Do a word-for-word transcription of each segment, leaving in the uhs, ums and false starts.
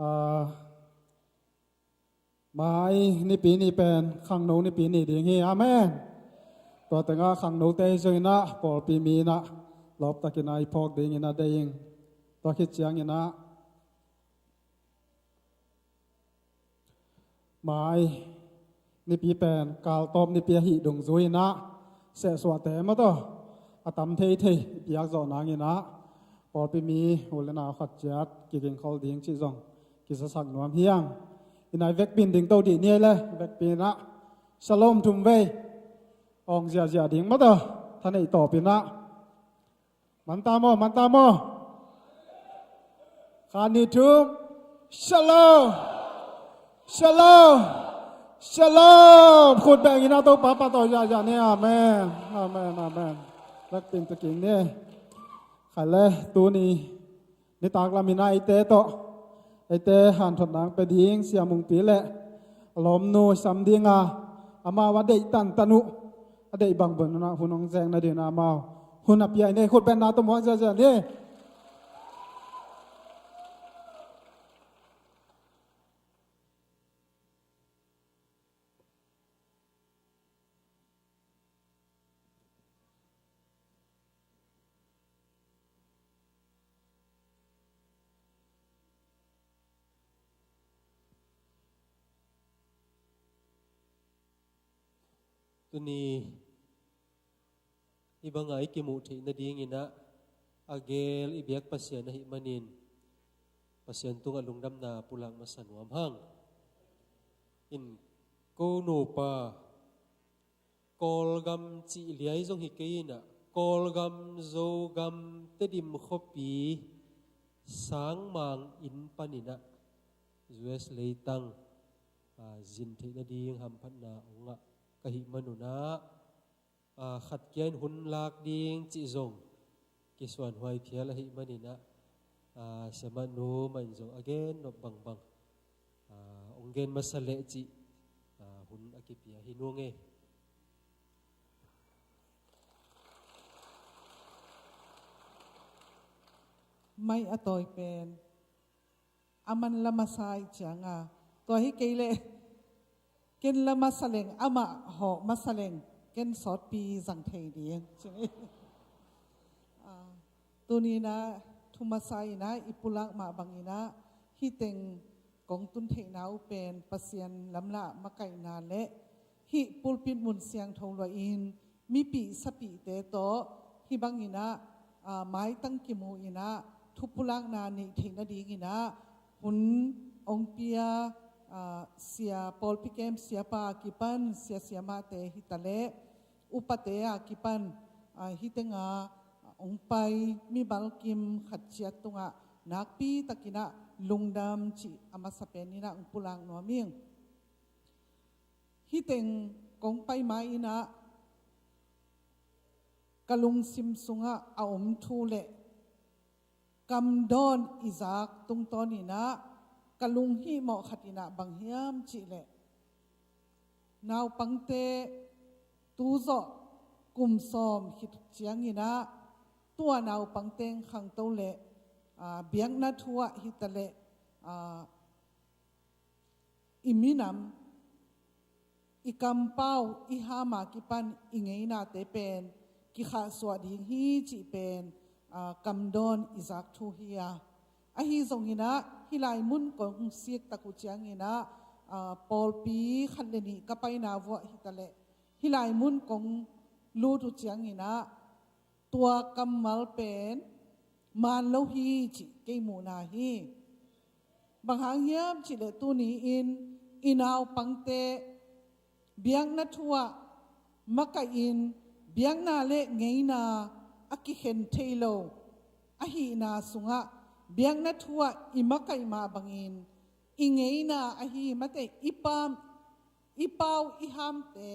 Ah, mai nipi ni pen khangno nipi ni ding hi. Amen. Tua tengah khangnote zong inah pawlpi mi inah lawptakin ah i phawk ding inah deih ing. Tua khit ciang inah mai nipi pen kaltawp nipi ahi dungzui inah sehsuahte maw taw a tam theithei i piak zawh nang inah pawlpi mi u le nau khat ciat kigingkhol ding cih zong kisasak nuam hi ing. Inah i vekpi in ding to dih ni ei le, vekpi inah Shalom thum vei awng ziahziah ding maw taw thaneih tawp inah. Manta maw, manta maw? Khat, nih, thum. Shalom. Shalom. Shalom. Khut beng inah Topa pahtawi ziahziah ni. Amen. Amen. Amen. Vekpi in tukin ni. Khat le tuni nitak lam inah eite tawh eite hanthotna pia ding Sia Mungpi le a lawmnu sam ding a, amau a deih tantan uh, a deih bang bun un ah hun hong zek nading inah amau hun a pia in ei. Khut beng na tawh muak ziahziah ni. Tuni hih banga i kimuh theih nading inah a gel i biak Pasian ahih manin Pasian tungah lungdamna pulak masa nuam hang. In ko nupa Kawlgam cih liai zong hi kei inah Kawlgam, Zogam, Tedim khuapi Sangmang inn pan inah U S leitang ah, zin theih nading hamphatna ong ngah ka hih man un ah, ah, khat kia in hun lak ding cih zong kisuanhuai phial ahih man inah, ah, Siamah nu mah in zong a gen nop bangbang, ah, ong gen masa leh cih, ah, hun a kipia hi nung e. Mai a tawi pen a man la masa i cianga, tua hi kei leh ken la masa leng, amah hawh masa leng ken sawtpi zang thei ding. Ah, tuni inah thu masa inah i pulak mah bang inah hih teng kong tun theihna uh pen Pasian lamlah makaihna le hih pulpit mun siangtho luahin mipih sapihte tawh hih bang inah, ah, maitang kimu inah thupulakna neih theih nading inah hun ong pia, ah, sia pawlpi kem siapa a kipan sia siamahte hi ta leh upate a kipan, ah, hih tenga ong pai mimal kim khat ciat tungah nakpi takin ah lungdam cih a masa pen inah ong pulak nuam ing. Hih teng kong pai ma inah ka lungsim sungah a om thu le kamdawn i zak tungtawn inah ka lunghihmawh khat inah bang hiam cih leh naupangte tu zawh kum sawm khit ciang inah tua naupangte khangto le, ah, biakna thu ah hi ta leh, ah, i minam, i kampau, i ham a kipan i ngeinate pen kikhahsuah ding hi cih pen, ah, kamdawn i zak thu hi a. Ahi zong inah hih lai mun kong sik tak uh ciang inah, ah, pawlpi khat le nih ka paina vuah hi ta leh hih lai mun kong lut uh ciang inah tua kammal pen maan lo hi cih kei muhna hi. Bang hang hiam cih leh tuni in i naupangte biakna thu ah makaih in biakna le ngeina a kikhen thei lo ahihna sungah biakna thu ah i makaih mah bangin i ngeina ahi mate i pam i pau i hamte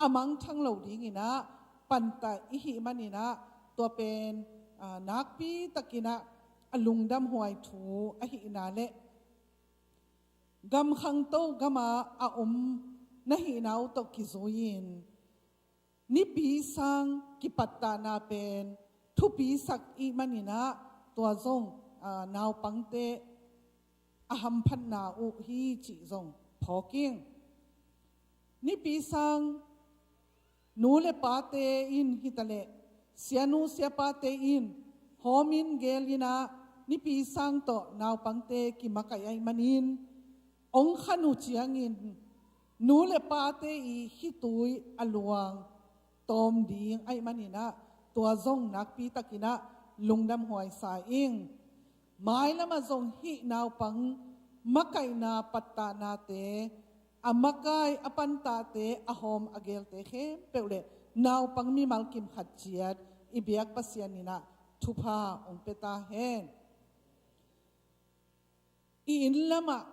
a mangthang lo ding inah pantah i hih man inah tua pen, ah, nakpi takin ah a lungdamhuai thu ahihna le gam khangto gam ah a om na hihna uh tawh kizui-in nipi sang kipattahna pen thupisak i hih man inah tua zong, ah, naupangte a hamphatna uh hi cih zong phawk ing. Nipi sang nu le pate in hitaleh sianu siapate in hawmin gel in ah nipi sang tawh naupangte kimakaih ahih manin, hong khan uh ciangin nu le pate i khitui a luang tawm ding ahih manin ah tua zong nakpi takin ah lungdamhuai sa ing. Mailam ah zong hih naupang makaihna pattahnate, a makai a pantate, a hawm a gelte khempeuh le naupang mimal kim khat ciat i biak Pasian in ah thupha hong pia ta hen. I inn lamah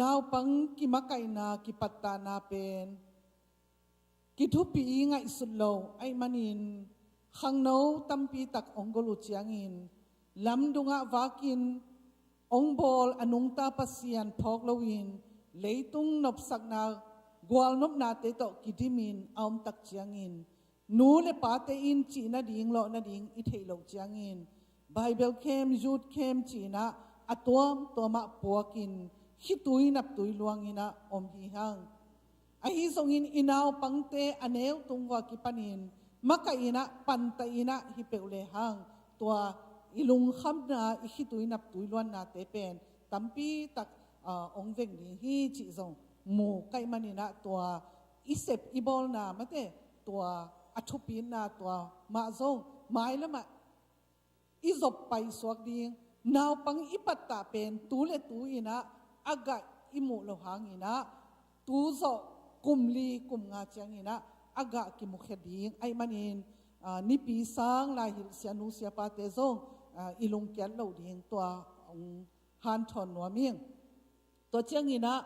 naupang kimakaihna kipattahna pen kithupi ngaihsut lo ahih manin, khangno tampi tak hong gol uh ciangin lamdungah vakin hong bawl a nungta Pasian phawk loin leitung nopsakna gualnopnate tawh kidimin a om tak ciangin, nu le pate in cih nading lawh nading i theih loh ciangin Bible camp, youth camp ci-in ah a tuamtuamah puakin khitui naptui luangin ah om hi hang. Ahi zongin i naupangte a neu tung vua kipanin makaih in ah pantah in ah hi peuh lehang tua i lungkhamna i khitui naptui luannate pen tampi tak ah, hong veng ding hi cih zong mu ka hih manin ah tua i sep i bawlna mate tua a thupitna tua mah zong mailamah i zop paisuak ding, naupang i pattah pen tu le tu in ah a gah i muh loh hangin ah tu zawh kum li kum nga ciangin ah a gah kimukhia ding ahih manin ah, nipi sang lai hilh sianu siapate zong ah, i lungkiat loh ding tua hong hanthawn nuam ing. Tua ciangin ah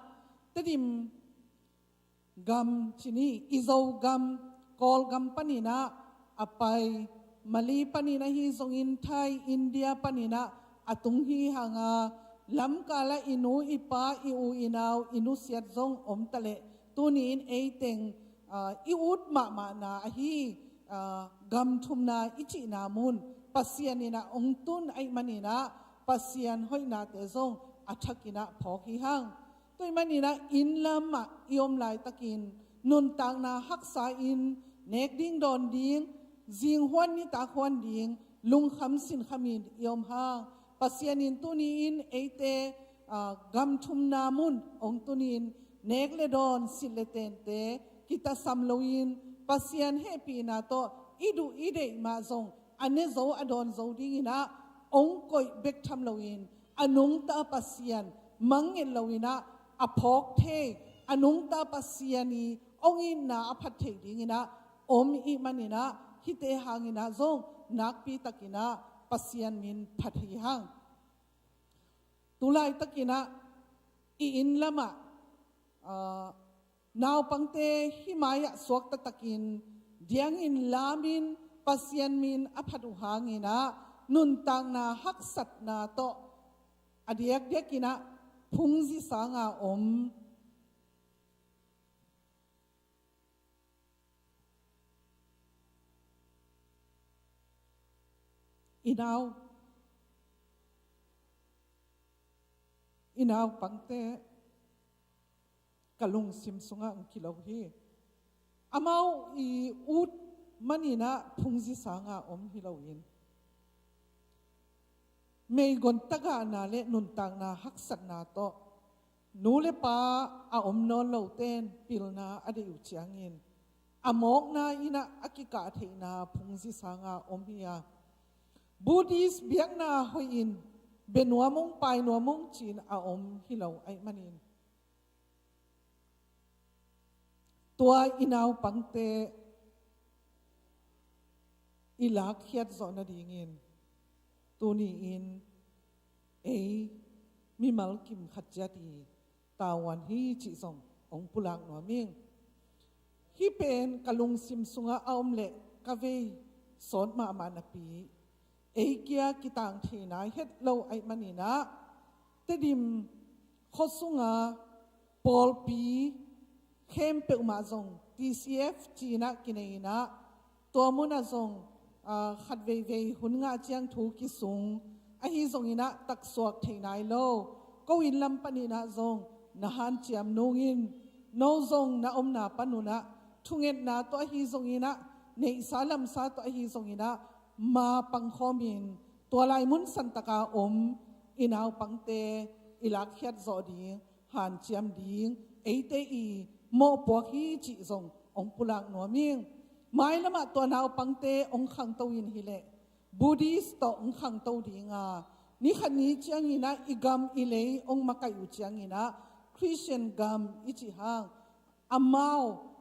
Tedim gam ci ni, i Zogam, Kawlgam panin ah a pai, Mali panin ahi zongin Thai, India panin ah a tung hi hang a, lamkal ah i nu i pa, i u i nau, i nusiat zong om ta leh tuni-in ei teng ah, i ut mahmahna ahi ah, gam thumna i cihna mun Pasian in ah hong tun ahih manin ah Pasian hoihnate zong a thakin ah phawk hi hang. Tua ahih manin ah inn lamah i om laitakin nuntakna haksa in nek ding dawn ding, zing huan nitak huan ding, lungkham sinkhamin i om hang. Pasian in tuni-in eite ah, gam thumna mun hong tunin nek le dawn, silh le tente kitasam loin Pasian hehpihna tawh i duh i deih mah zong a ne zo a dawn zo dingin ah hong koih bek tham loin a nungta Pasian mangngilh loin ah a phawk thei, a nungta Pasian i hong itna a phat thei dingin ah om i hih manin ah hihte hangin ah zong nakpi takin ah Pasian min phat hi hang. Tulaitakin ah i inn lamah ah, naupangte hih mai-ah suakta takin diangin lamin Pasian min a phat uh hangin ah nuntakna haksatna tawh a diakdiakin ah phungzi sanga om i nau, i naupangte ka lungsim sungah hong kilo hi. Amau i ut manin ah phungzi sanga om hi loin, meigon tagahna le nuntakna haksatna tawh nu le pa a om nawn loten pilna a deih uh ciangin a mawkna in ah a kikah theihna phungzi sanga om hi a, Buddhist biakna hoihin bia nuam ung, pai nuam ung ci-in a om hi lo ahih manin, tua i naupangte i lakkhiat zawh nadingin tuni-in ei mimal kim khat ciat i tavuan hi cih zong hong pulak nuam ing. Hih pen ka lungsim sungah a om leh ka vei sawt mahmah napi, ei kia kitang thei nai het lo ahih manin ah, Tedim khua sunga pawlpi khempeuh mah zong T C F ci-in ah kinei in ah, tua munah zong ah, khat veivei hun ngah ciang thu kisung, ahi zongin ah taksuak thei nai lo, ko inn lam panin ah zong na hanciam nungin, no zong na omna panun ah thungetna tawh ahi zongin ah, neihsa lamsa tawh ahi zongin ah, ma pangkhawmin tua lai mun santaka om i naupangte i lakkhiat zawh ding, hanciam ding eite i mawhpuak hi cih zong hong pulak nuam ing. Mailamah tua naupangte hong khangto in hileh Buddhist tawh hong khangto ding a, ni khat ni ciangin ah i gam i lei hong makaih uh ciangin ah, Christian gam i cih hang, amau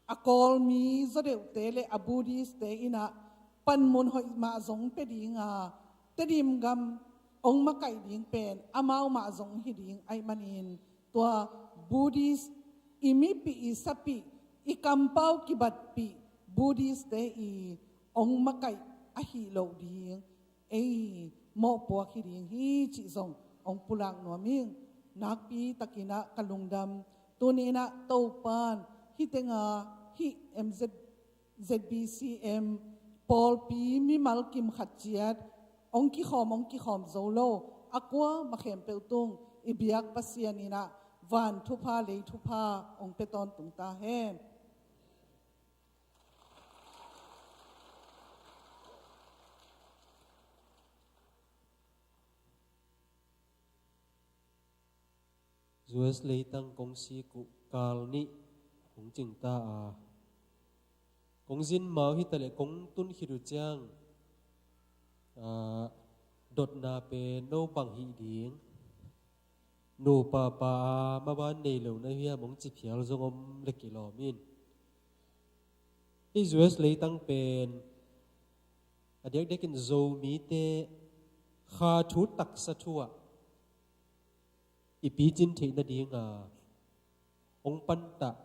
a Kawlmi zawdeuhte le a Buddhistte in ah panmun hoih mah zong pia ding a, Tedim gam hong makaih ding pen amau mah zong hi ding ahih manin, tua Buddhist, i mipih, i sapih, i kampau kibatpih Buddhistte i hong makaih ahih loh ding ei mawhpuak hi ding hi cih zong hong pulak nuam ing. Nakpi takin ah ka lungdam. Tuni in ah Topan hih tenga hih M Z, Z B C M pawlpi mimal kim khat ciat hong kikhawm, hong kikhawm zo lo a, kuamah khempeuh tung i biak Pasian in ah van thupha, lei thupha hong pia tawntung ta hen. U S leitang kong sik uh kal nih hong cing ta a, kong zin mau hi taleh kong tun khit uh ciang, ah, dotna pen no bang hih ding, nupa pa a maban nei lo na hiam hong ci phial zong om le kilawm in. Hih U S leitang pen a diakdiakin Zomite kha thu, taksa thu ah i picin theih nadinga hong pantah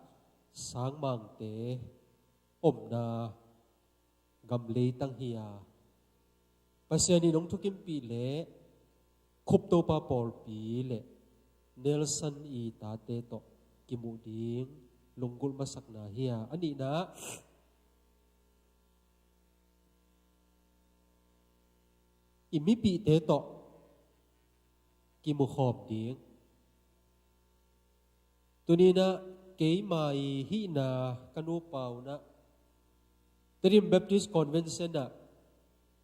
sangmangte omna gam leitang hi a, Pasian in hong thukimpih leh Khup Topa pawlpi le Nelson i tate tawh kimuh ding lunggulh masakna hi a, a nihna i mipihte tawh kimukhawm ding. Tuni in ah keima i hihna ka nupa un ah Tedim Baptist Convention ah,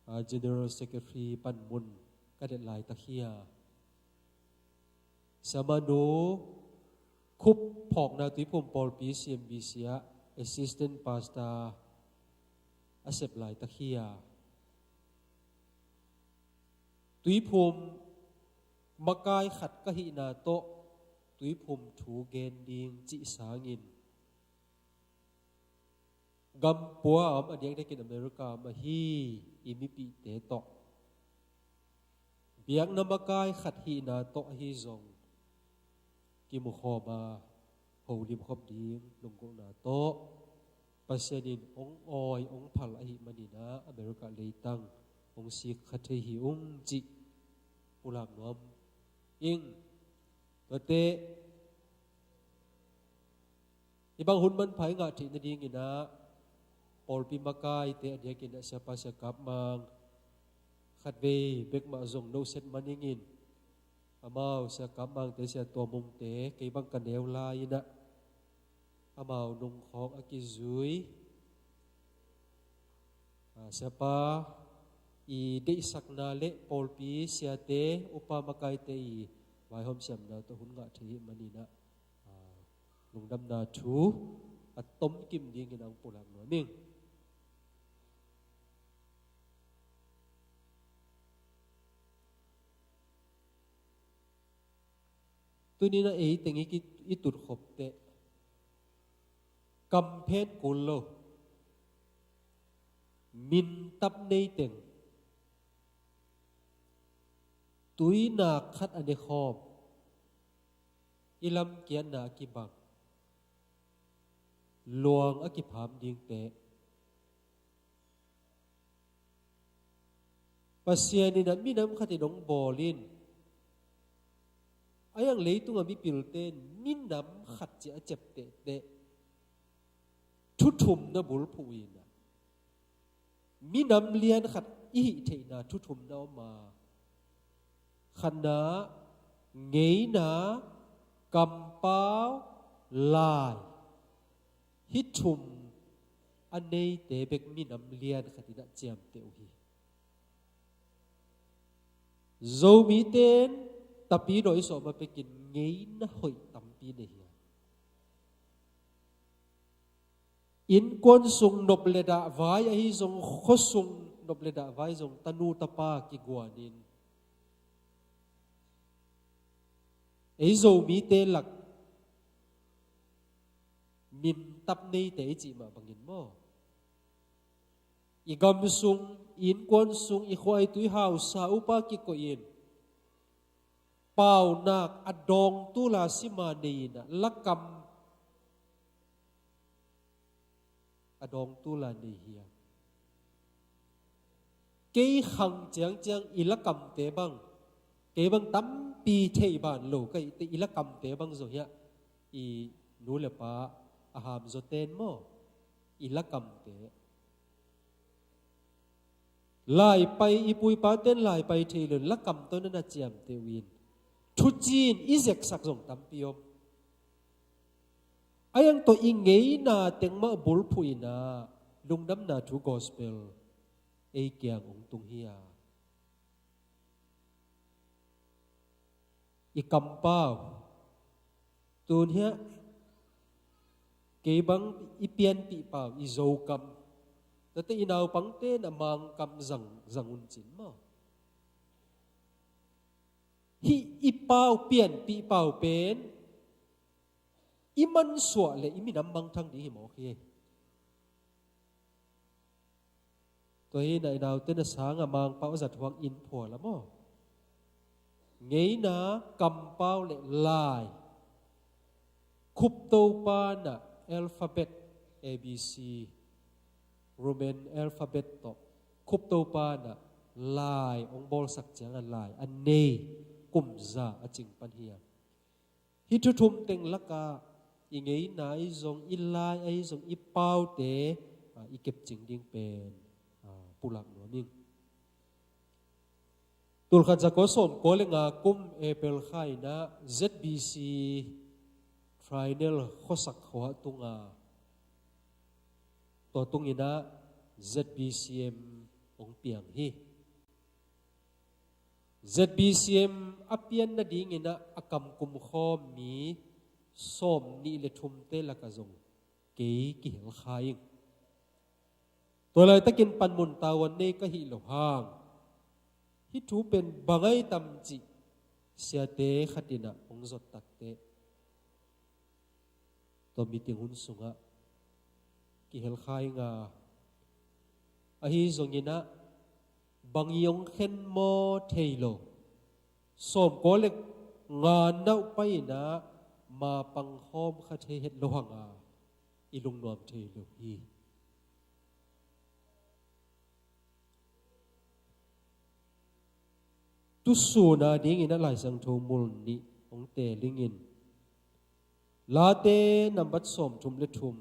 ah, General Secretary panmun ka det laitak hi a, Siamanu Khup Phawkna Tuiphum Pawlpi C M B C ah Assistant Pastor a sep laitak hi a, Tuiphum makai khat ka hihna tawh Tuiphum thu gen ding cih sangin, gam pua a om, a diakdiakin America a om ahi i mipihte tawh, biakna makai khat hihna tawh ahi zong kimukhawm a, holim khop ding lunggulhna tawh Pasian in hong awi, hong phal ahih manin ah America leitang hong sik kha thei hi ung cih pulak nuam ing. Tuate, hih bang hun manpha i ngah theih nadingin ah pawlpi makaite a diakin ah Siapa Sia Kap Mang khatvei bek mah zong noset man ingin, amau Sia Kap Mangte, Sia Tua Mungte, kei bang ka neu lai-in ah amau nungkhawng a kizui, ah, Siapa i deihsakna le pawlpi siate, upa makaite i vaihawm siamna tawh hun ngah thei ahih manin ah, ah, lungdamna thu a tomkim dingin hong pulak nuam ing. Tuni in ah ei teng i ki-, i tutkhop teh kamphen kul lo, mintap nei teng, tuinak khat a nekhawm, i lamkiatna a kibang, luang a kipham dingte, Pasian in ah minam khat in hong bawl in, a iang leitung a mipilte in minam khat ci a ciaptehteh thu thumna bulphuh in ah, minam lian khat i hih theihna thu thumna om a, Khatna, ngeina, kampau, lai, hih thum a neite bek minam lian khat in ah ciamteh uh hi. Zomite in Tapidaw i sawm a pekin ngeina hoih tampi nei hi a, innkuan sung nop le dah vai ahi zong, khua sung nop le dah vai zong, tanu tapa kiguanin ei Zomite lak mintap neite i cih mah bangin maw, i gam sung, i innkuan sung, i khua i tui hausa upa kikoihin paunak a dawng tula sima nei in ah, lakam a dawng tula nei hi a, kei khang ciangciang i lakamte bang, kei bang tampi thei ban lo ka hihte i lakamte bang zaw hiah, i nu le pa a hamzaw ten maw, i lakamte. Laipai, i pu i paten laipai thei lo in lakam tawh na na ciamteh uh in, thuci in i zeksak zong tampi om. A iang tawh i ngeina teng mah bulphuh in ah lungdamna thu gospel ei kiang hong tung hi a, i kampau, tun hiah kei bang i pianpih pau, i Zokam, tate i naupangte na Mangkam zang, zang un cin maw. Hih i pau, pianpih pau pen i mansuah le i minam mangthang ding hi mawk hi. Tua hi na i naute na sanga Mangpau a zat huang in phual a maw. Ngeina, kampau le lai. Khup Topa na alphabet A B C, Roman alphabet tawh Khup Topa na lai hong bawlsak cianga lai a nei kum za a cing pan hi a. Hih thu thum teng lakah i ngeina ahi zong, i lai ahi zong, i paute, ah, i kepcing ding pen, ah, pulak nuam ing. Tulkhat zakua sawmkua le nga kum April kha in ah Z B C final khuasak khua tunga, tua tung in ah Z B C M hong piang hi. Z B C M a pian nading in ah a kam kum khawm mi sawm nih le thumte lakah zong kei kihel kha ing. Tua laitakin panmun tavuan nei ka hih loh hang, hih thu pen bang ahi tam cih siate khat in ah hong zot takteh, tua meeting hun sungah kihel kha ing a, ahi zongin ah bang i hong khen maw thei lo, sawmkua le nga nauh pai in ah ma pangkhawm kha thei het lo hang a, i lungnuam thei lo hi. Tusun a dingin ah Lai Siangtho mul nih hong teel ing in, Late nambat sawmthum le thum,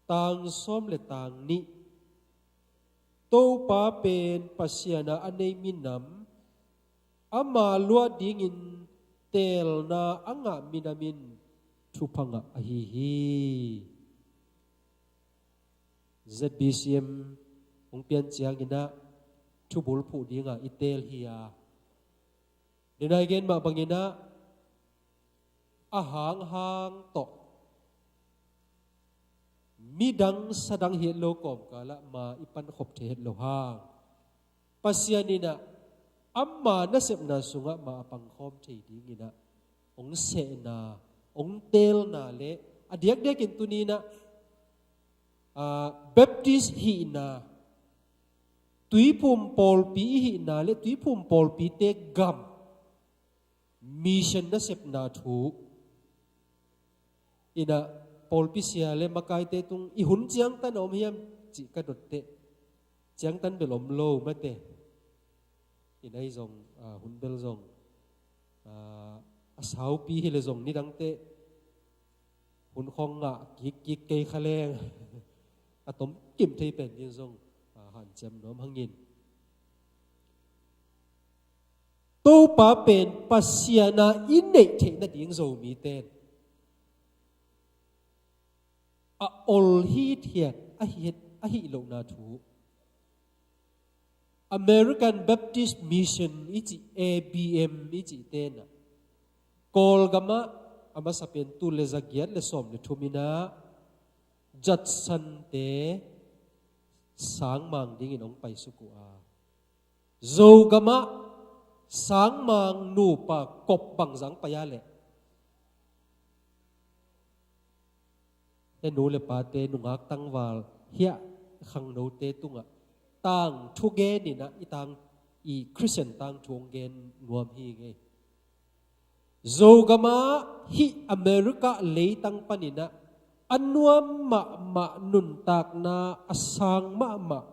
tang sawm le tang nih. Topa pen Pasian a a nei minam, ama luah dingin teelna a ngah minam in thupha ngah ahi hi. Z B C M hong pian ciangin ah thubulphuh dinga i teel hi a, denai gen mah bangin ah a hanghang tawh midang sadang hi het lo kawmkalah ma i pankhop thei het lo hang, Pasian in ah ama nasepna sungah ma a pangkhawm thei dingin ah hong sehna, hong teelna le a diakdiakin tuni in ah, ah, Baptist hihna, Tuiphum pawlpi i hihna le Tuiphum pawlpite gam mission nasepna thu in ah, pawlpi sia le makaite tung i hun ciangtan a om hiam cih ka dotteh, ciangtan bel om lo mate. In ahi zong, ah, hun bel zong, ah, a saupi hi le zong nidangteh hun khawng ngah kikkik kei kha leng a tomkim thei pen ding zong, ah, hanciam nuam hangin. Topa pen Pasian a i neih theih nading Zomite in a ol hithiat a hi, a hih lohna thu. American Baptist Mission i cih, A B M i cih tenah Kawlgamah a masa pen tul le zagiat le sawm le thum inah Judson te sangmang dingin hong paisuk uh a, Zogamah sangmang nupa kop bangzah hong pai a leh, hih nu le pate nungak tangval hiah khangnote tungah tangthu gen inah i tang, i Christian tangthu hong gen nuam hi ngei. Zogamah hih America leitang paninah a nuam mahmah, nuntakna a sang mahmah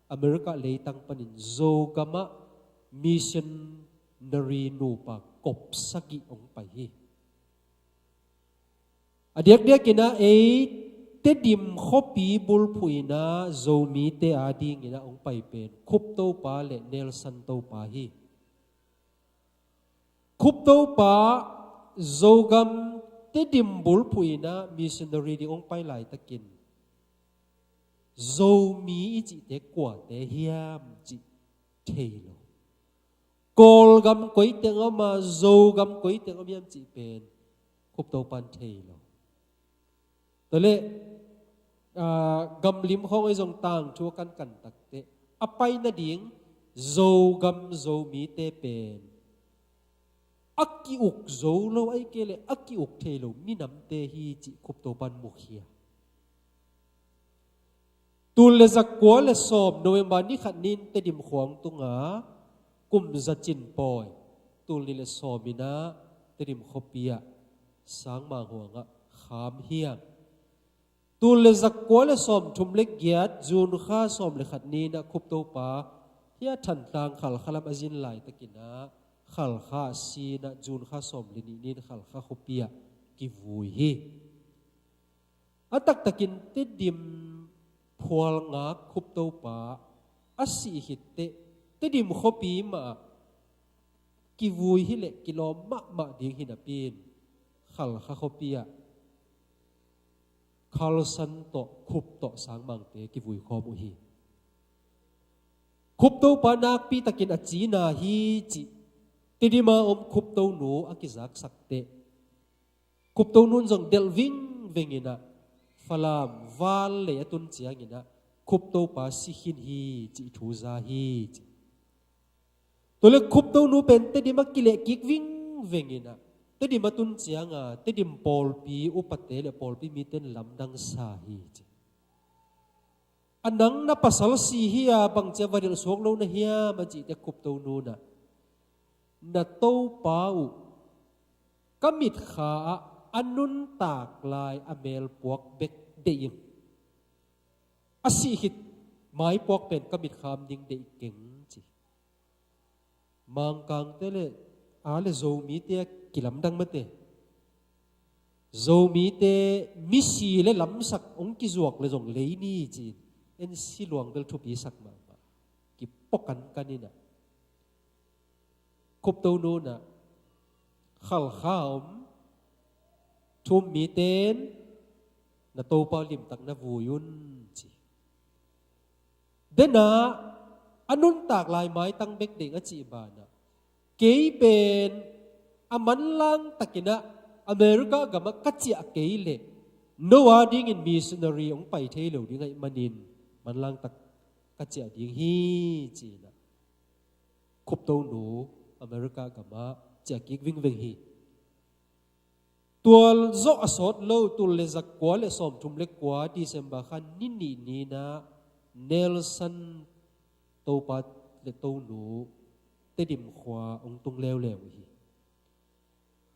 America leitang panin Zogamah missionary nupa kop sagih hong pai hi. A diakdiakinah ei Tedim khuapi bulphuh inah Zomite adinginah hong pai pen Khup Topa le Nelson Topa hi. Khup Topa Zogam Tedim bulphuh inah missionary ding hong pai laitakin Zomi i cihte kuate hiam cih thei lo. Kawlgam koi teng om a, Zogam koi teng om hiam cih pen Khup Topan thei lo. Tua leh, aa, gamlim khawng ei zong tangthu a kankan takteh a pai nading Zogam Zomite pen a ki-uk zo lo, ahih kei leh a ki-uk thei lo minamte hi cih Khup Topan mukhia. Tul le zakua le sawm November ni khat ni-in Tedim khuang tungah kum zacin pawi, tul nih le sawm inah Tedim khuapi ah sangmang huangah kham hiang. Tul le zakua le sawm thum le giat June kha sawm le khat ni-inah Khup Topa hiah Thantlang Khalkha lam a zin laitakinah Khalkha a si inah June kha sawm le nih ni-in Khalkha khuapi ah kivui hi. A taktakin Tedim phual ngak Khup Topa a sih khitteh Tedim khuapi mah ah kivui hileh kilawm mahmah ding hi napi-in Khalkha khuapi ah Khalsan tawh Khup tawh sangmangte kivui khawm uh hi. Khup Topa nakpi takin a cina hi cih Tedim a om Khup Tonu a kizaksakteh Khup Tonu in zong delh vingveng inah Falam val lei a tun cianginah Khup Topa si khin hi cih thu za hi ci. Tua leh Khup Tonu pen Tedim a kileh kik vingveng inah Tedim a tun cianga Tedim pawlpi upate le pawlpi mite in lamdang sa hi ci. A nang na pasal si hi a, bangci a va delh suak lo na hiam a cih teh Khup Tonu in ah, na Topa uh ka mitkha ah a nuntak lai a melpuak bek deih ing. A sih khit maipuak pen ka mitkha om ding deih keng ci. Mangkangte le a le Zomite a kilamdang mate. Zomite misi le lamsak hong kizuak le zong lei ni ci-in en si luang bel thupi sak mahmah. Kipua kankan in ah, Khup Tonu in ah, Khalkha om thu um mite in na Topa limtak na vui un ci. Dena a nuntak lai maitang bek ding a cih banah, kei pen a manlang takin ah America gamah ka ciah kei leh no a dingin missionary hong pai thei lo ding ahih manin manlang tak ka ciah ding hi ci-in ah Khup Tonu America gamah ciah kik vingveng hi. Tua zawh a sawt lo, tul le za kua le sawmthum le kua December kha ni nih ni-in ah Nelson Topa le Tonu Tedim khua hong tung leuleu uh hi.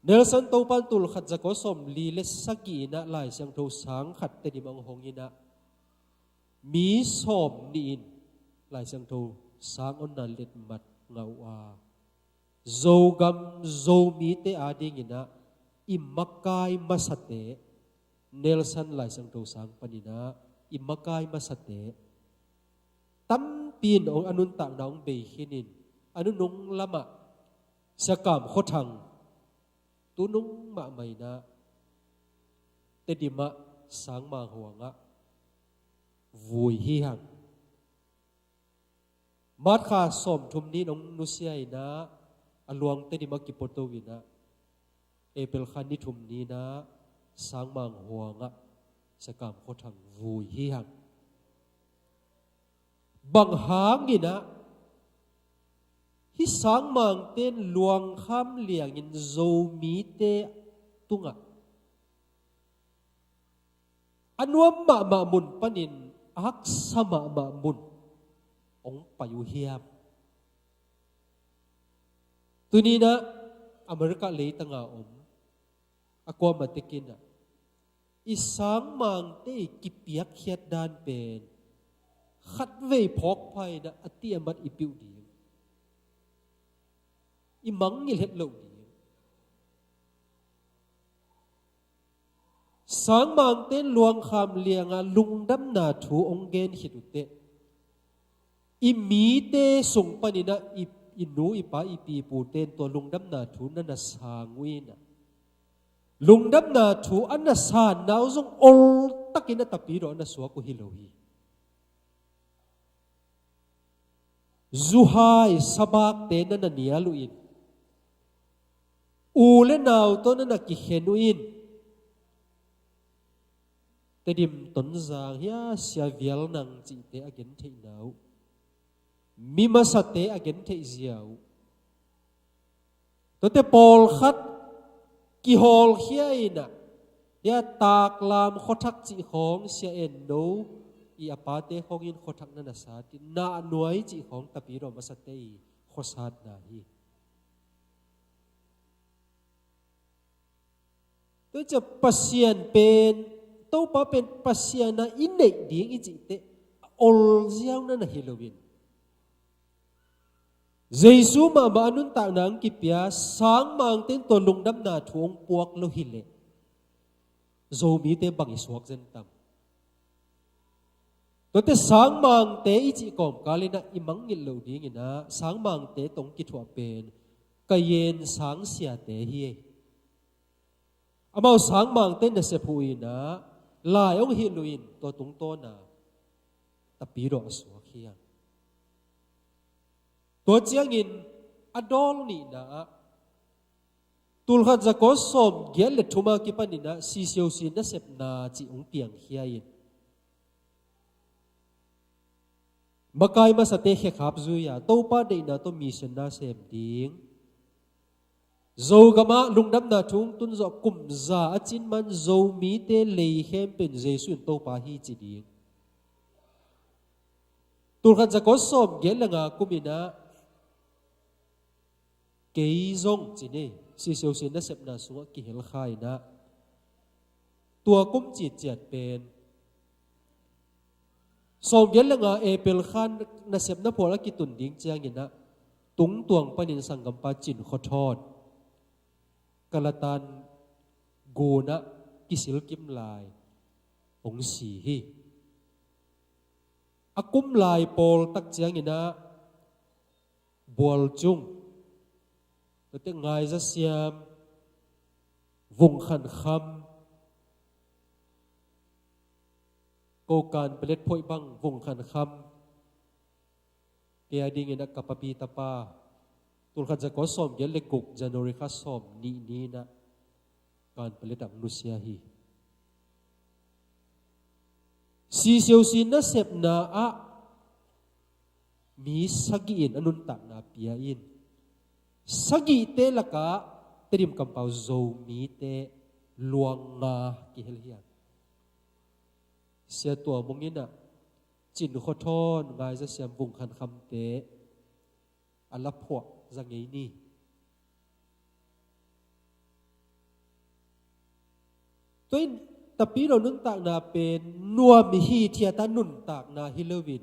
Nelson Topa in tul khat za kua sawmli le sagih in ah Lai Siangtho sang khat Tedim ah hong hong in ah, mi sawm nih in Lai Siangtho sang hong na letmat ngah uh a, Zogam Zomite a dingin ah i makai masate, Nelson Lai Siangtho sang panin ah i makai masate tampi in hong a nuntakna hong bei khinin, a nunung lamah Sia Kam Khua Thang, tunung mahmah in ah Tedim ah sangmang huang ah vui hi hang. March kha sawmthum ni-in hong nusia in ah, a luang Tedim ah kipuato in ah, April kha ni thum ni-in ah sangmang huang ah Sia Kam Khua Thang vui hi hang. Bang hangin ah hih sangmangte in luangkham liangin Zomite tungah a nuam mahmah mun panin a haksa mahmah mun hong pai uh hiam? Tuni-in ah America leitang a om a kuamah tek in ah, i sangmangte i kipiakkhiat dan pen khatvei phawk pha in ah a tiamat i piuh ding, i mangngilh het loh ding. Sangmangte in luangkham liangah lungdamna thu hong gen khit uh teh, i mite sung panin ah i, i nu, i pa, i pi, i pute in tua lungdamna thu na na sang uh in ah, lungdamna thu a na sanna uh zong oltakin a tapidawh a na suak uh hi lo hi. Zuhai sabakte na na nial uh in, u le nau tawh na na kikhen uh in, Tedim Tonzang hi a, Sia Vial Nang cihte a gentheihna uh, mi masate a gentheih zia uh. Tuate pawlkhat kihawlkhia in ah, hia Taklam khuathak cih khawng, Sia En No i a pate khawng in khuathak na na sat in, Nahnuai cih khawng tapidawh masate i khuasatna hi. Tua ciang Pasian pen, Topa pen Pasian a i neih ding i cih teh a ol ziau na na hi lo in, Jesu mahmah a nuntakna hong kipia sangmangte in tua lungdamna thu hong puak lo hi leh, Zomite bang i suak zen tam? Tuate sangmangte i cih kawmkal in ah i mangngilh loh dingin ah sangmangte tawh hong kithuah pen Kayen sang siate hi. Amau sangmangte nasep huh in ah lai hong hilh uh in, tua tungtawn a tapidawh a suak hi hang. Tua ciangin a dawl nihna ah, tulkhat zakua sawmgiat le thum a kipan in ah Sisiusi nasepna cih hong piangkhia in, makai masate khekhap zui a, Topa deihna tawh mission na sem ding, Zogam ah lungdamna thu hong tun zawh kum za a cin man Zomite lei khempeuh in Jesu in Topa hi ci ding. Tulkhat zakua sawmgiat le nga kum in ah, kei zong ci ni, Sisiusi nasepna sungah kihel kha in ah, tua kum citciat pen sawmgiat le nga April kha nasepna phual a kitun ding ciangin ah, Tungtuang panin sanggampa Cin Khua Thawn Kalatan gun ah kisil kim lai hong si hi. A kum lai pawl tak ciangin ah, Bualcung, tuate Ngaizasiam, Vungkhankham, ko Kanpalet phoih bang Vungkhankham, kei a dingin ah ka papi tapa, tulkhat zakua sawmgiat le guk January kha sawmnih ni-in ah Kanpalet ah hong nusia hi. Sisiusi nasepna ah mi sagih in a nuntakna pia in, sagihte lakah Tedim kampau Zomite luang nga kihel hi hang. Sia Tua Mung in ah Cin Khua Thawn, Ngaizasiam, Vungkhankhamte a la phuah za ngei ni. Tua in, tapidawh nuntakna pen nuam hithiat a nuntakna hi lo in,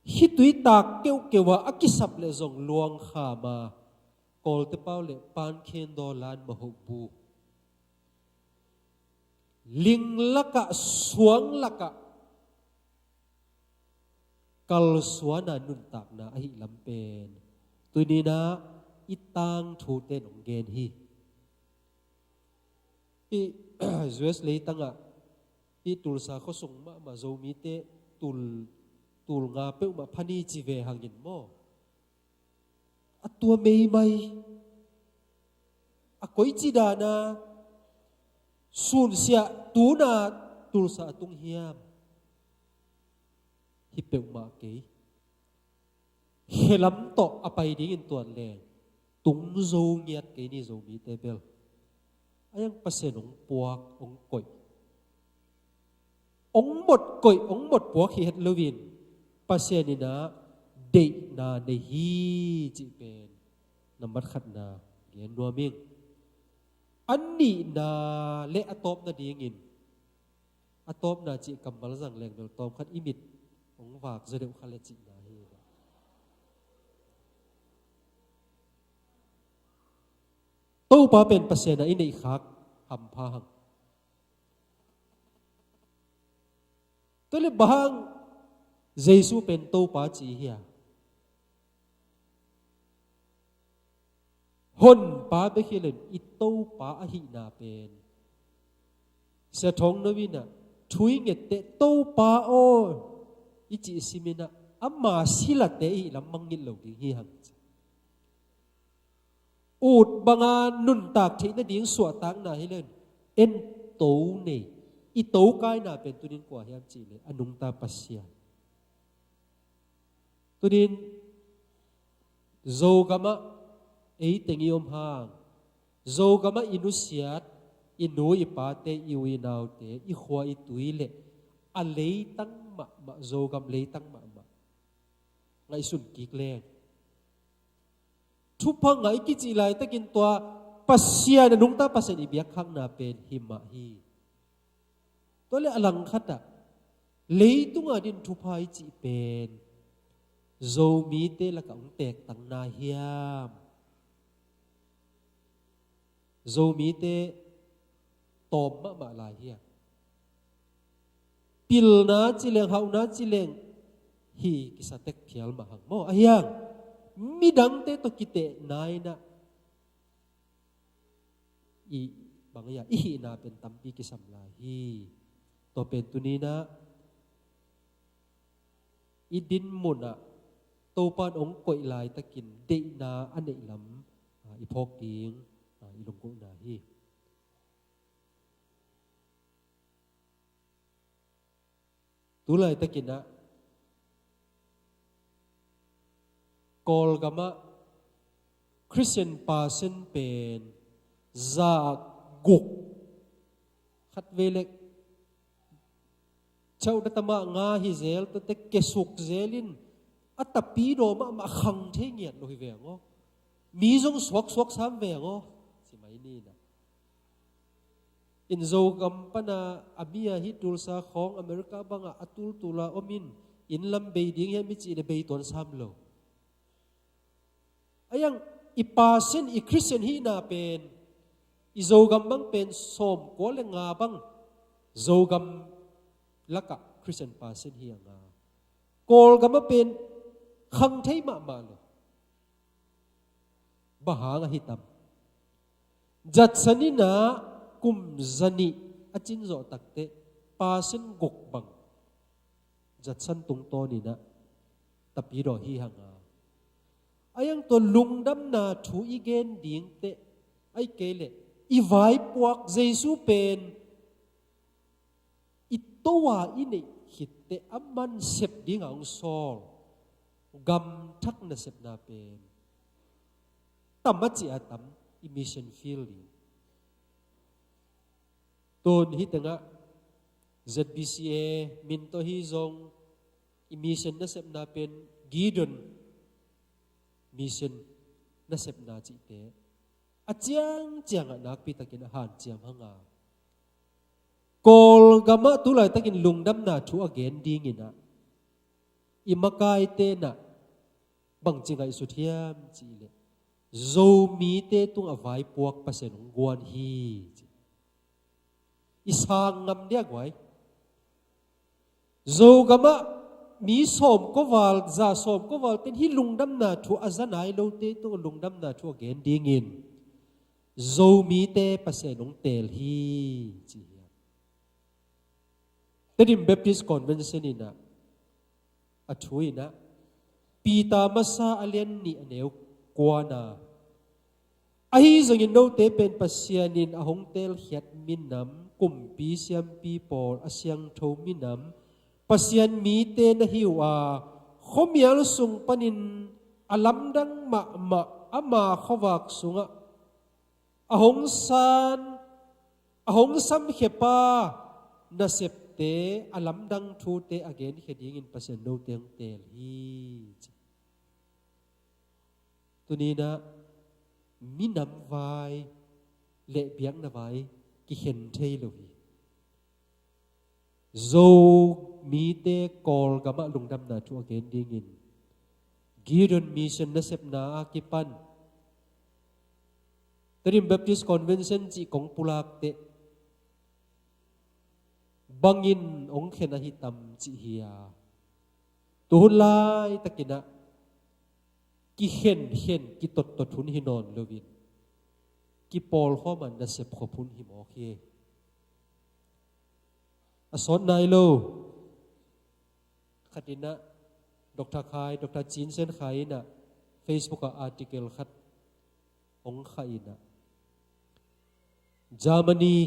khitui tak keuhkeuh ah a kisap leh zong luang kham a, Kawlte pau leh pankhen daw lan mahoh bu, ling lakah, suang lakah kalsuan a nuntakna ahih lam pen tuni-in ah i tangthute nong gen hi. Hih U S leitangah hih Tulsa khuasung mahmah Zomite tul, tul nga peuhmah pha ni ci ve hangin maw, a tua meimai a koici dana sunsiah tuna Tulsa a tung hiam? Hi peuhmah kei. Khelam tawh a pai dingin tuan leng tung zo ngiat kei ni Zomite bel. A iang Pasian hong puak, hong koih, hong mot koih, hong mot puak hi het loin Pasian in ah deihna nei hi cih pen nambat khatna gen nuam ing. A nihna le a tawpna dingin, a tawpna cih kammal zang leng bel tawm khat i mit hong vak zaw deuh kha le cihna hi. Topa pen Pasian a i neih khak hampha hang. Tua le bang hang Jesu pen Topa ci hia? Honpa bek hi loin i Topa ahihna pen Sia Thawng No in ah thu i ngette Topa aw i cih simin ah ama silate i hih lam mangngilh lo ding hi hang ci. Ut banga nuntak theih nading suahtakna hi loin en to nei, i tokaina pen tunin kua hiam cih leh a nungta Pasian. Tunin Zogamah ei teng i om hang, Zogamah i nusiat i nu i pate, i u i naute, i khua i tui le a leitang mahmah, Zogam leitang mahmah ngaihsun kik leng, thupha ngah i kicih laitakin tua Pasian, a nungta Pasian i biakkhakna pen hi mah hi. Tua le a langkhatah leitunga din thupha i cih pen Zomite lakah hong tektang na hiam? Zomite tawm mahmah lai hiam? Pilna ci leng, hauhna ci leng hi kisa tek phial mah hang maw? A hiang midangte tawh kitehna in ah i bang a i hihna pen tampi kisam lai hi. Tua pen tuninah i din munah Topan hong koih laitakin deihna a neih lam, ah, i phawk ding, ah, i lunggulhna hi. Tu laitakinah Kawlgamah Khristian pasen pen za guk, khat vei lek chauh datama nga hi zel, tuate kesuk zelin a tapidaw mahmah khang thei ngiat lo hi veng aw. Mi zong suaksuak sam veng aw. Simai ninah in Zogam pana a mi a hi Tulsa khawng America bangah a tultula omin inn lam bei ding hiam i cih le bei tuan sam lo. A iang i pasen i Khristian hihna pen i Zogam bang pen sawmkua le nga bang Zogam lakah Khristian pasen hi a nga. Kawlgamah pen khang thei mahmah lo. Bang hang ahi tam? Judson inah kum zanih a cin zawh takteh pasen guk bang Judson tungtawn inah tapidaw hi hang a. A iang tua lungdamna thu i gen dingteh, ahih kei leh i vaipuak Jesu pen i To a i neih khitteh a man sep dingah hong sawl gam thak nasepna pen tam a cih a tam i mission field ding. Tun hih tengah Z B C A min tawh hi zong i mission nasepna pen Gideon mission nasepna cihte a ciangciangah nakpitakin a hanciam hang a. Kawlgamah tu laitakin lungdamna thu a gen dinginah i makaite nah bangci ngaihsut hiam cih leh Zomite tungah vaipuak Pasian hong guan hi ci. I sang ngam dia guai. Zogamah mi sawm kua val, za sawm kua val ten hih lungdamna thu a za nai lote tawh lungdamna thu a gen dingin Zomite Pasian hong teel hi, ci hi. Tedim Baptist Convention in ah, a thu in ah, Peter Masa a lian nih a neu kuana, ahi zongin note pen Pasian in a hong teelkhiat minam, kumpi siampi pawl, a siangtho minam, Pasian mite na hi uh a, khuamial sung panin a lamdang mahmah ama khuavak sungah a hong san, a hong samkhia pa nasepte, a lamdang thute a genkhia dingin Pasian note hong teel hi, ci. Tuni in ah minam vai le biakna vai kikhen thei lo hi. Zomite Kawlgamah lungdamna thu a gen dingin Gideon Mission nasepna a kipan Tedim Baptist Convention cih kong pulak teh bangin hong khen ahi tam cih hi a, tu hun laitakin ah kikhenkhen, kitottot hun hi nawn loin, kipawlkhawm a nasep khop hun hi mawk hi. A sawt nai lo khat in ah, Doctor Khai, Doctor Cin Sen Khai in ah Facebook ah article khat hong khah in ah, Germany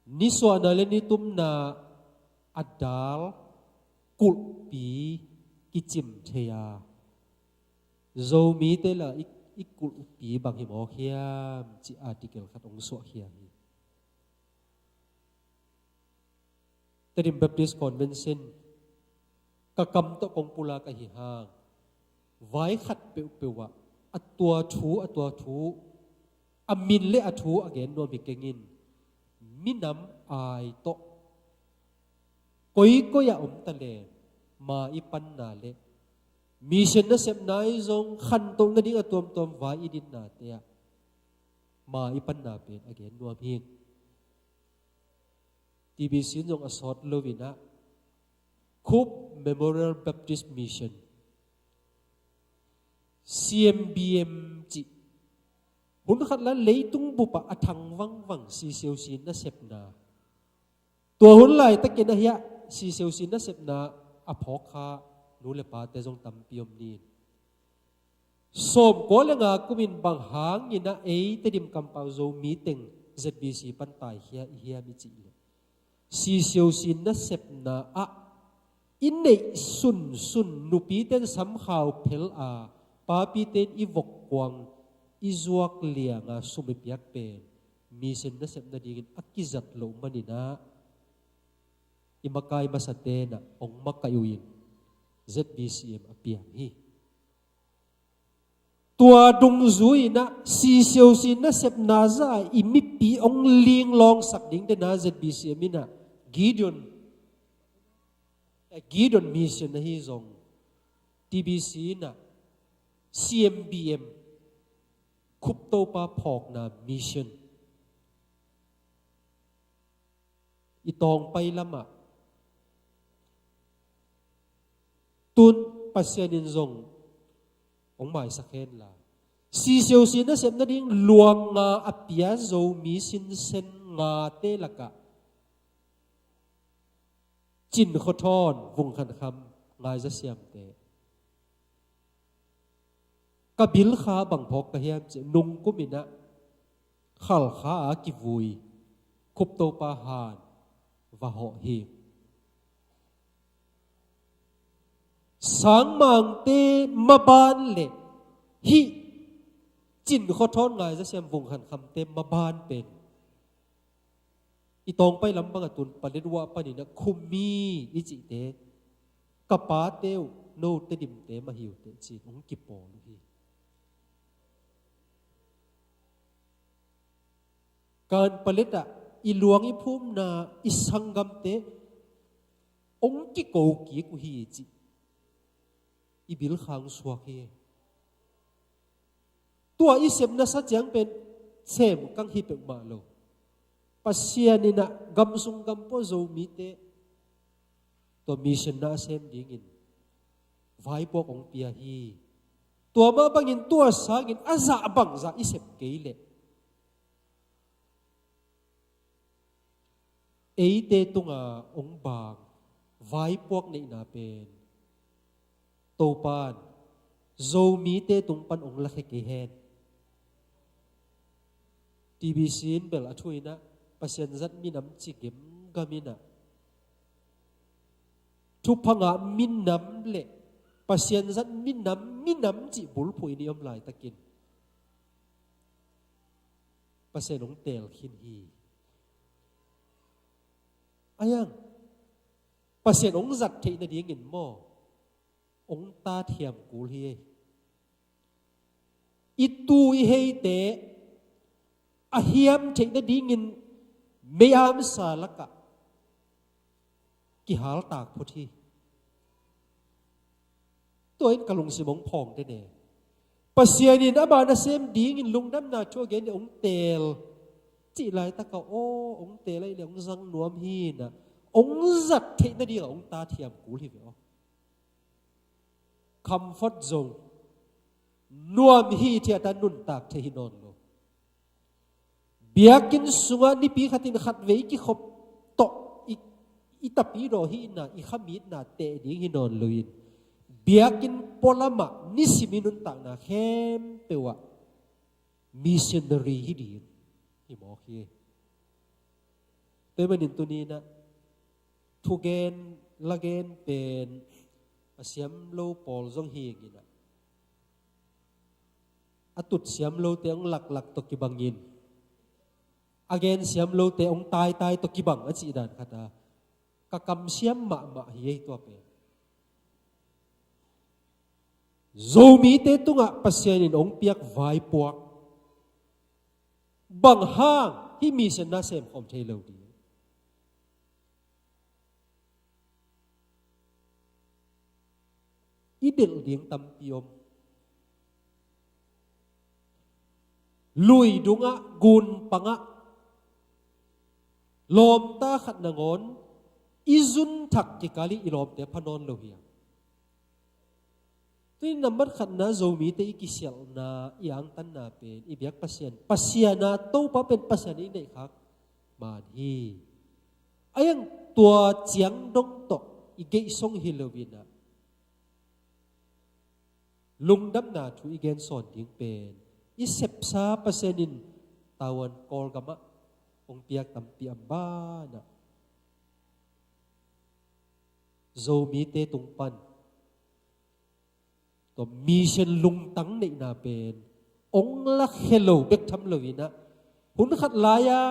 nisuahna le nitumna a dal kulhpi kicim thei a, Zomite la i, i kulhpi bang hi mawk hiam, ci article khat hong suahkhia hi. Tedim Baptist Convention ka kam tawh kong pulak ahi hang, vai khat peuhpeuh ah a tua thu, a tua thu, a min le a thu a gen nuam hi kengin, minam ai tawh koikoi ah om ta leng, ma i panna le mission nasepna i zong khantoh nading a tuamtuam vai i dinnate ah ma i panna pen a gen nuam hi. T B C in zong a sawt loin ah, Khup Memorial Baptist Mission, C M B M cih, hun khat la leitung bup ah a thang vangvang C C O C nasepna. Tua hun laitakin ahi ah C C O C nasepna a phawk kha nu le pate zong tampi om ni. Sawmkua le nga kumin bang hangin ah ei Tedim kampau Zomi teng Z B C pan taikhia i hiam i cih leh, C C O C nasepna ah i neih sunsun, nupite in samkhau phel a, papite in i vokkuang, i zuak liang a sum i piak pen mission nasep nadingin a kizat loh manin ah, i makai masate in ah hong makaih uh in Z B C M a piang hi. Tua dungzui in ah C C O C nasepna zah i mipi hong linglawngsak ding den a Z B C M in ah Gideon, eh, Gideon Mission ahi zong, T B C in ah C M B M, Khup Topa Phawkna Mission, i tawngpai lamah tun Pasian in zong hong maisak hen la, C C O C nasep nading luang nga a pia Zomi sinsen ngate lakah Cin Khua Thawn, Vung Khan Kham, Ngai Za Siamte. Ka bilkha bang phawk ka hiam cih, nungkum in ah Khalkha a kivui Khup Topa han va hawh hi. Sangmangte maban le hih Cin Khua Thawn, Ngai Za Siam, Vung Khan Khamte maban pen i tawngpai lam bang a tun Paletwa panin ah Khumi i cihte, ka pate uh, no Tedimte mah hi uh teh ci-in hong kipawl uh hi. Kan Palet ah i luang i phumna i sanggamte hong kiko kik uh hi cih i bilkha hong suak hi. Tua i sepna sa ciang pen sem kang hi peuhmah lo. Pasian in ah gam sung gam pua Zomite tua mission na a sem dingin vaipuak hong pia hi. Tua mah bangin tua sangin a zah bangzah i sep kei leh eite tunga hong bang vaipuak neihna pen Topan Zomite tung pan hong lakhia kei hen. T B C in bel a thu inah Pasian zat minam ci gemgam inah thupha ngah minam le Pasian zat minam, minam cih bulphuh in i om laitakin Pasian hong teel khin hi. Ayang Pasian hong zat theih nadingin maw hong tathiam kul hi. I tu i heite a hiam theih nadingin mei-am sa lakah kihaltak phot hi. Tua in ka lungsim hong phawng den e. Pasian in ama nasem dingin lungdamna thu a gen in hong teel cih laitakah aw hong teel ahih leh hong zang nuam hi inah hong zat theih nadingah hong tathiam kul hi ve aw. Comfort zone nuam hi, thiata nuntak thei hi nawn lo. Biakinn sungah nipi khatin khatvei i kikhop tawh i, i tapidaw hihna, i khamitna teh ding hi nawn loin biakinn pualamah nisim i nuntakna khempeuh ah missionary hi ding hi mawk hi. Tua ahih manin tuni inah thugen lagen pen a siam lo pawl zong hi inah a tut siam lote hong laklak tawh kibangin a gen siam lote hong taitai tawh kibang a cih dan khat a ka kamsiam mahmah hi ei tua pen. Zomite tungah Pasian in hong piak vaipuak bang hang hih mission na sem khawm thei lo ding. I delh ding tampi om. Lui dungah, gun pangah lawmta khat nangawn i zun thak kikal ih i lawmte pha nawn lo hiam? Tuni nambat khatna Zomite i kisialhna, i angtanna pen i biak Pasian, Pasian a Topa pen Pasian i neihkhak man hi. A iang tua ciang dong tawh i geihsong hi lo inah lungdamna thu i gensawn ding pen i sepsa Pasian in Taiwan Kawlgamah hong piak tampi a banah Zomite tung pan tua mission lungtang neihna pen hong lakhia lo bek tham lo inah hun khat lai-a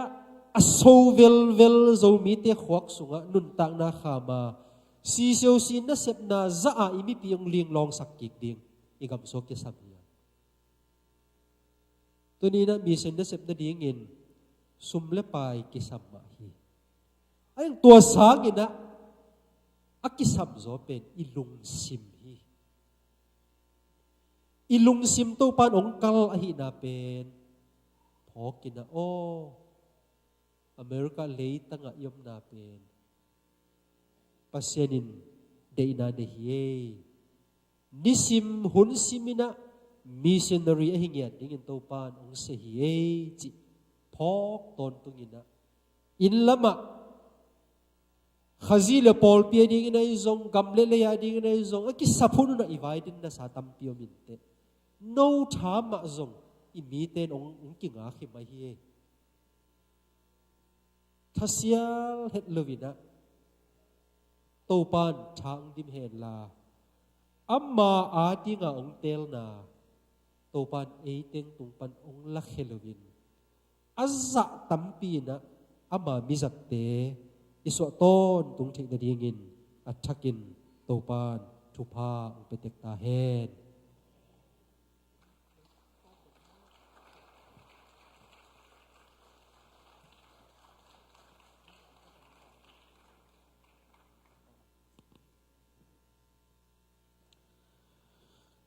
a so velvel Zomite khuak sungah nuntakna khama sisiusi nasepna zah a i mipi hong linglawngsak kik ding i gamsuk kisam hi a. Tuni inah mission nasep nadingin sum le pai kisam mah hi. A iang tua sang inah a kisam zaw pen i lungsim hi. I lungsim Topan hong kal ahihna pen phawk inah aw America leitangah i omna pen Pasian in deihna nei hi ei. Nisim hun sim inah missionary ahi ngiat dingin Topan hong sia hi ei cih phawk tawntung inah inn lamah Khazih le pawlpi a dingin ahi zong, gam le lei a dingin ahi zong, a kisap hun hunah i vai din nasa tampi om inteh. No tha mah zong i mite in hong, hong kingak hi mai hi ei. Thasial het lo inah Topan tha hong dim henla ama a dinga hong teelna Topan ei teng tung pan hong lakhia loin a zah tampi inah ama mizatte i suah tawntung theih nadingin a thakin Topan thupha hong pia tek ta hen.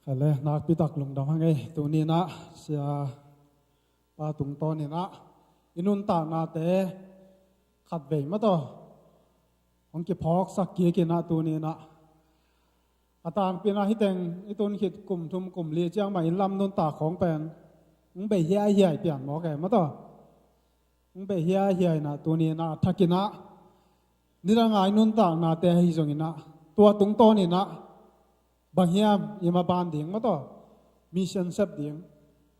Kha le, nakpi tak lungdam hang ei. Tuni inah siapa tungtawn inah i nuntaknate khatvei mah tawh hong kiphawksak kik in ah tuni in ah, a tangpi in ah hih teng i tun khit kum thum kum li ciang mah in lam nuntak khawng pen hong bei hiaihiai pian mawk e maw taw. Hong bei hiaihiai in ah tuni in ah a thak in ah nidang a i nuntaknate ahi zongin ah tua tungtawn in ah bang hiam i maban ding maw taw, mission sep ding,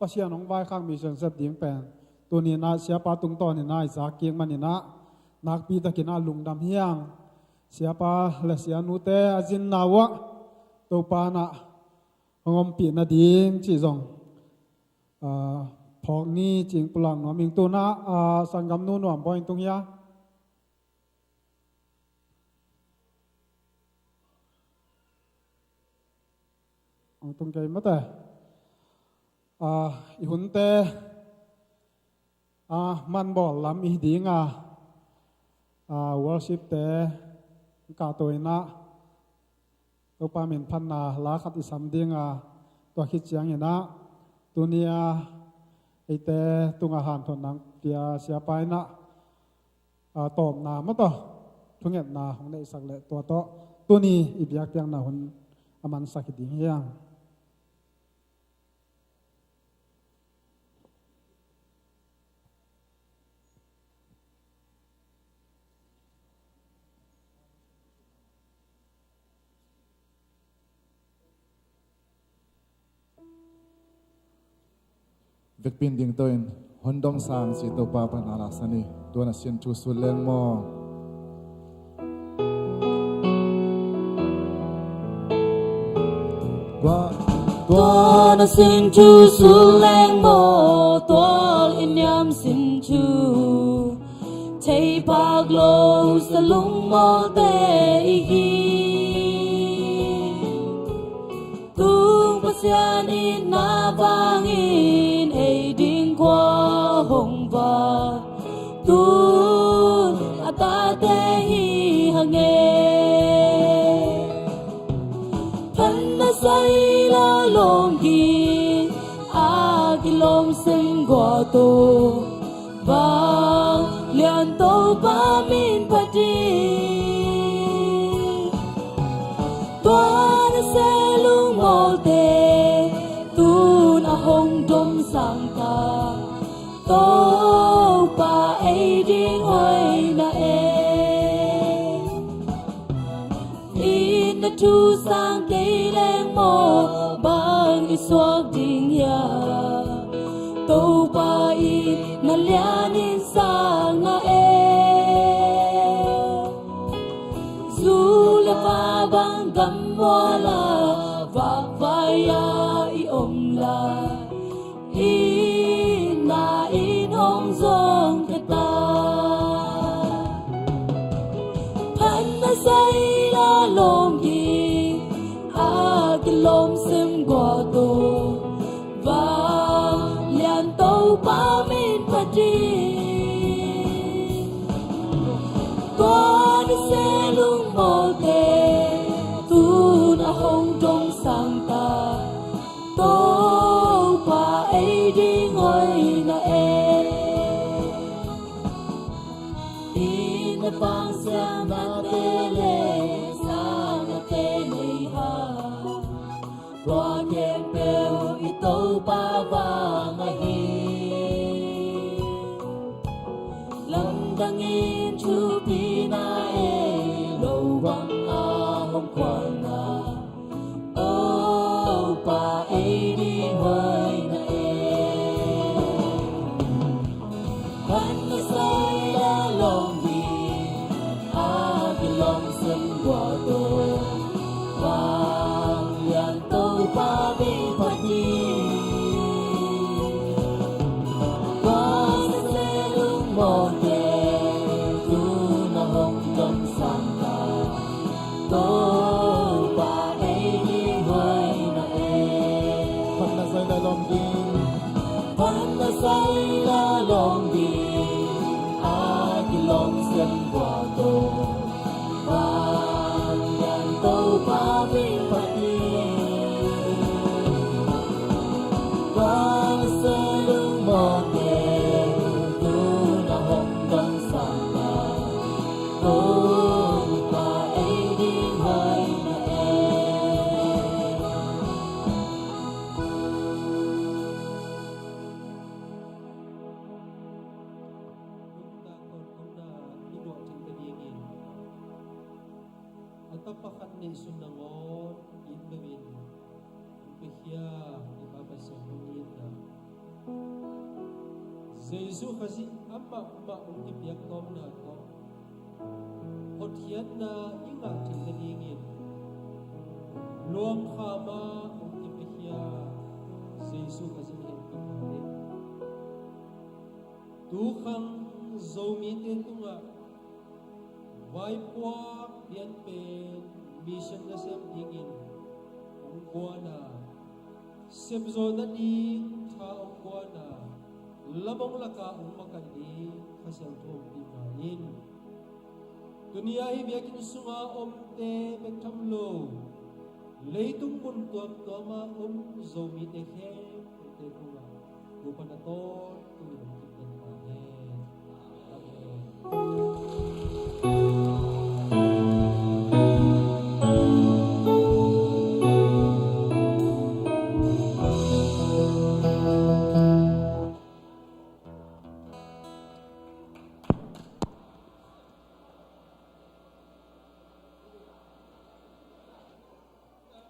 Pasian hong vaikhak mission sep ding pen tuni in ah siapa tungtawn in ah i zak kik man in ah nakpi takin ah lungdam hi hang. Siapa le sianute a zinna uh ah Topa in ah hong ompih nading cih zong, ah, phawk ni cih pulak nuam ing. Tu in ah, ah, sanggamnu Nuam Bawi in tung hia? Hong tung kei maw te. Ah, i hunte, ah, man bawl lam i hi ding a, ah, worship te kahto in ah Topa min phatna la khat i sam ding a, tua khit ciangin ah tuni a eite tungah hanthotna pia siapa in ah, ah, tawpna maw taw, thungetna hong neihsak leh tua tawh tuni i biakpiakna hun a mansak hi ding hi hang. Vekpi in dingto in, hong dong sang ci Topa pan a laksan hi. Tua na sin thu sut leng maw. Tua, tua na sin thu sut leng maw, tual i niam sin thu. Thei pak lo sa lungmawlte i hi. Tung Pasian in na vangin ei ding khua hong va. Tun a tate hi hang e. Phatna sai la lawm ding a kilawm sem gua to. Vanglian Topa min phat ding. Tua na se lungmawlte tun a hong dom sang ta. Topa ei ding hoihna e. In na thu sang kei leng maw, bang i suak ding hia? Topa in na lianin sang na e. Zu le va bang gam mual a, vakvai a i om lai. Inn ah inn hong zong ka ta. Phatna sai la lawm ding a kilawm sem gua to. Vanglian Topa min phat ding. Tua na se lungmawlte tun a hong dong sang ta. Topa ei ding hoihna e. Inn a pang siamnate le sangnate nei ha. Tua khempeuh i Topa vang ahi. Lamdang in thupina ei lo vang a hong khualna. Topa ei ding hoihna e. Phatna sai la lawm ding a kilawm sem gua to. Vanglian Topa min phat ding. Tua na se lungmawlte tun a hong dom sang ta. Topa ei ding hoihna e. Phatna sai la lawm ding. Phatna sai la lawm ding a kilawm sem gua to. Vanglian Topa min phat ding. Tua na se lungmawlte tun a hong dong sang ta. Topa Tapa khat neihsun nangawn it loin hong piakhia i Pa Pasian hong itna. Jesu Khazih amah mah hong kipiak tawmna tawh hotkhiatna i ngah theih nadingin luangkhama hong kipiakhia Jesu Khazih hehpihna hi. Tukhang Zomite tungah vaipuak lian pen mission nasem dingin hong guan a, sepzawh nading tha hong guan a, lamong laka hong makaih ding Kha Siangtho hong pia ma in. Tuni-a hih biakinn sunga omte bek tham lo, leitung mun tuamtuama om Zomite khempeuhte tungah Topa na tawntung in hong